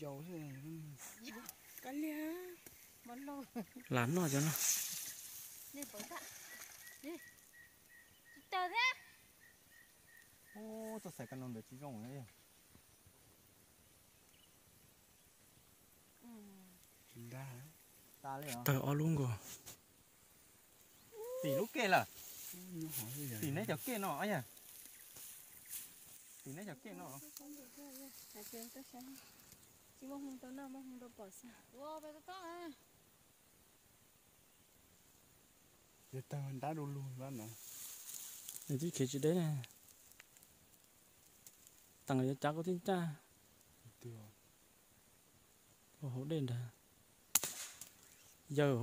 Yau, lam noj cov no. Tsis tawg thiab. Ub, txoj xais ka no ntawd tsis zoo na. Tsis ntag. Tawg ob lub nkaus. Tim lub kej lawm. Tim neb cov kej no yog. Tim neb cov kej no. Tsis muaj hmoo rau noj, muaj hmoo rau pom xwb. Yog tawg ntab du lug no. Nws twb khiav tsis deb ne. Teem yuav cav koj tib ncaj. Ua hauv dej ntag. Yawg.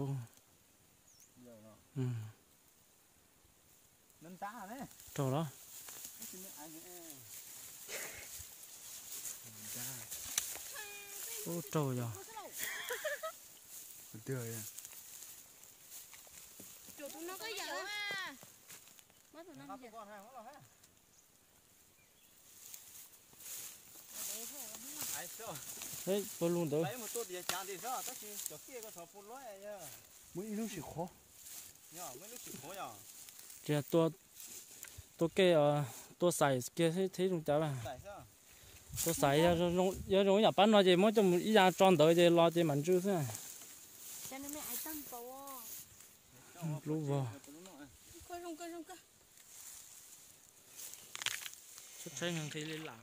Raug los? Ub, raug yog. Puag lug ntawd. Muaj ib lub sim qhuav. Tsis yog tua, tua kej, tua xais kiag thiab zoo cas. Tua xais yog zoo ib yam pab no ces muab coj mus ib ya tso ntawd ces los ces mam ntsw xwb. Lub vog. Tshaib tshaib nqhis li lam.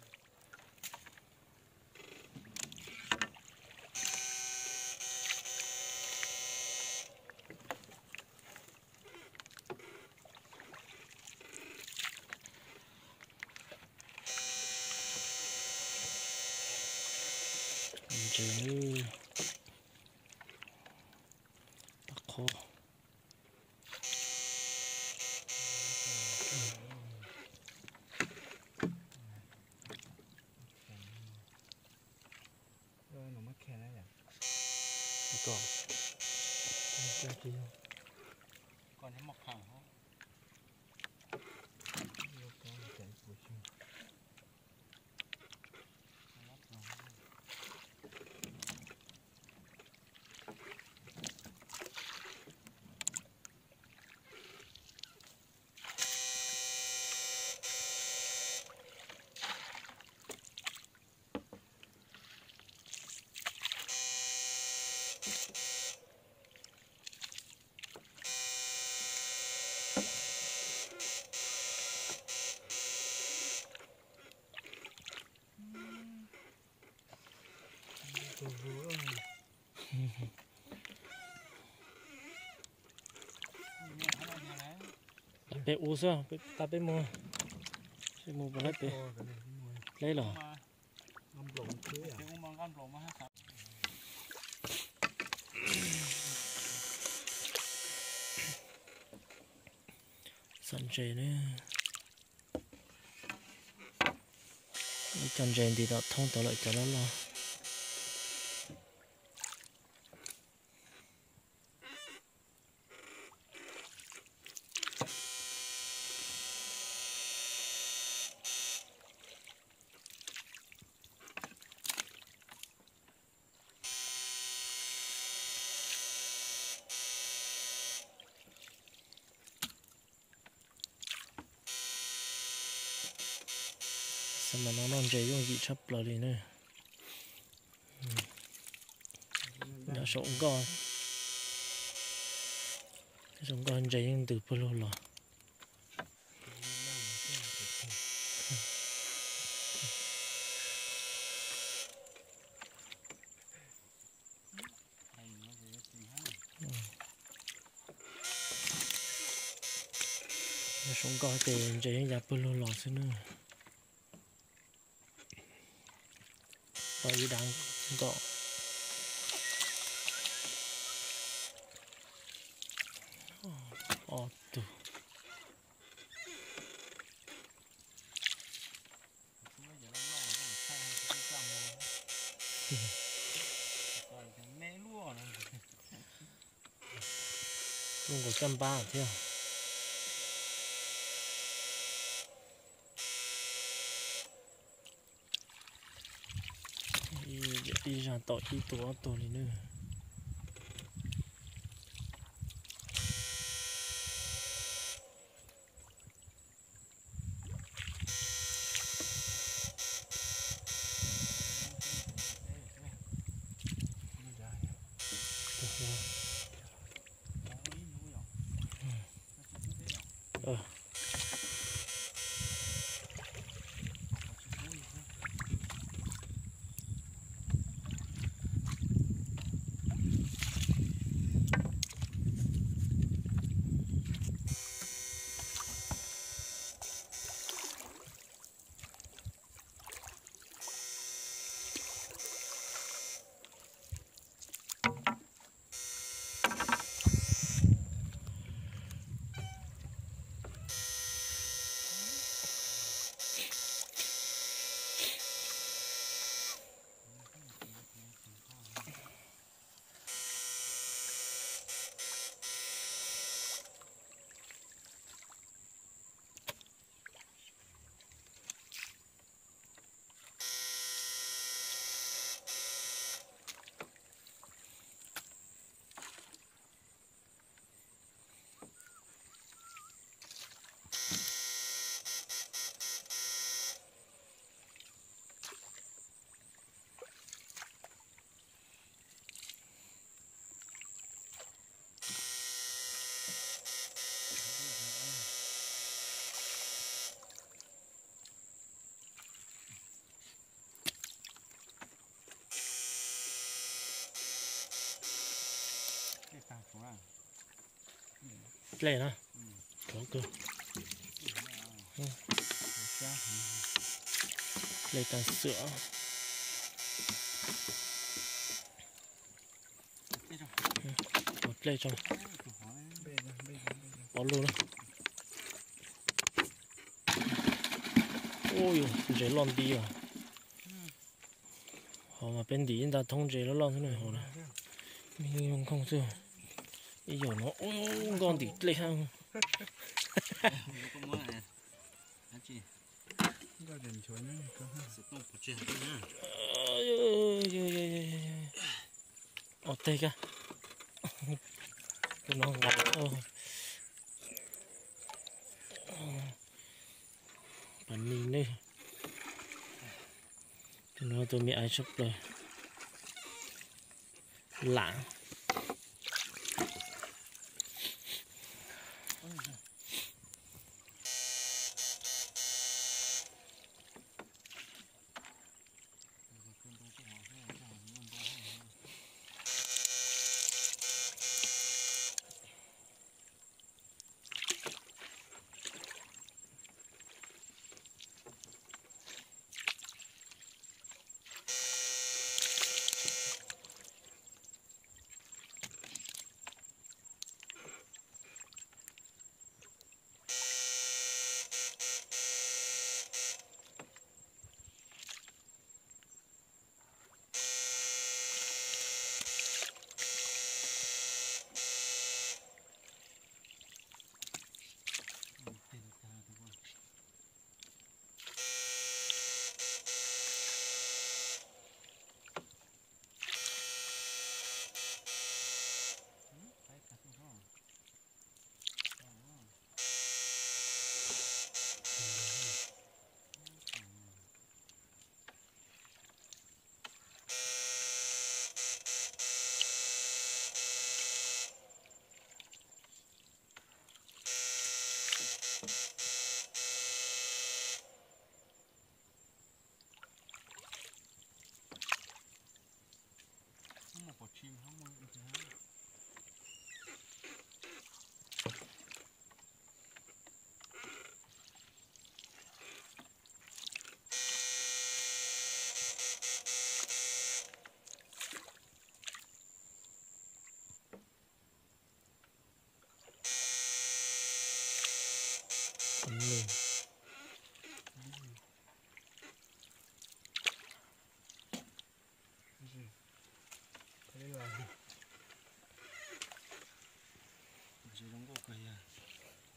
Ntses, tau qhuav. Peb ua xwb, tag peb mus, peb mus pem lawm. Xav ntses ne. Ib co ntses nti tom thoob tod lawm cov loj loj. Xav mas no noj ntses yooj yim tshaj plaws li na. Nyob saum nkoj, saum nkoj ntses yeej ntws pawg lug los. Nyob saum nkoj ces ntses yeej ya pawg lug los xwb na. Tau ib dav nkaum ob tug. Zoo nkaus caj npab thiab. Ib zag tom ib tug ob tug li na. Dlej na, tsov kawg. Dlej tag xwm. Pov dlej tso. Pov lug na. Ub, ntses loj nti os. Hov mas peb ntim ib nta thoob ntses loj loj xwb na hov na. Me nkhooj xwb. Ib yam no ub nkoj ntim dlej hab. Ua teg kag. Tus no nqa, pas nis ne. Tus no tus me aiv tshaj plaws. Lam.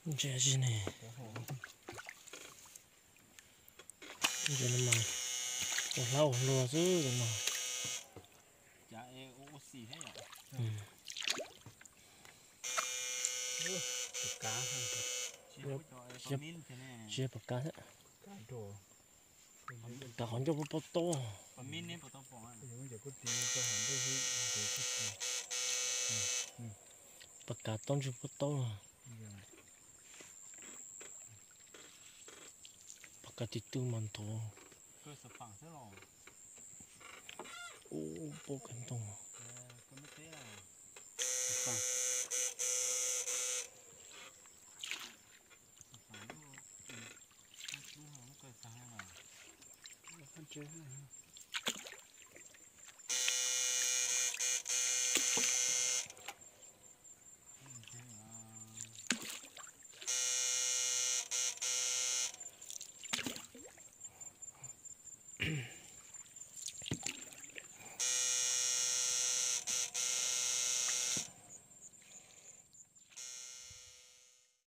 Ntsia zis ne. Ntsia no mas ua hlab ua hlua xwb no. Tsis yog pam kav thiab. Kav qhov ncauj pob taub. Pam kav taub ntswg pob taub. Pam kav tis tw mas ntov. Ub, pob kawg ntoo.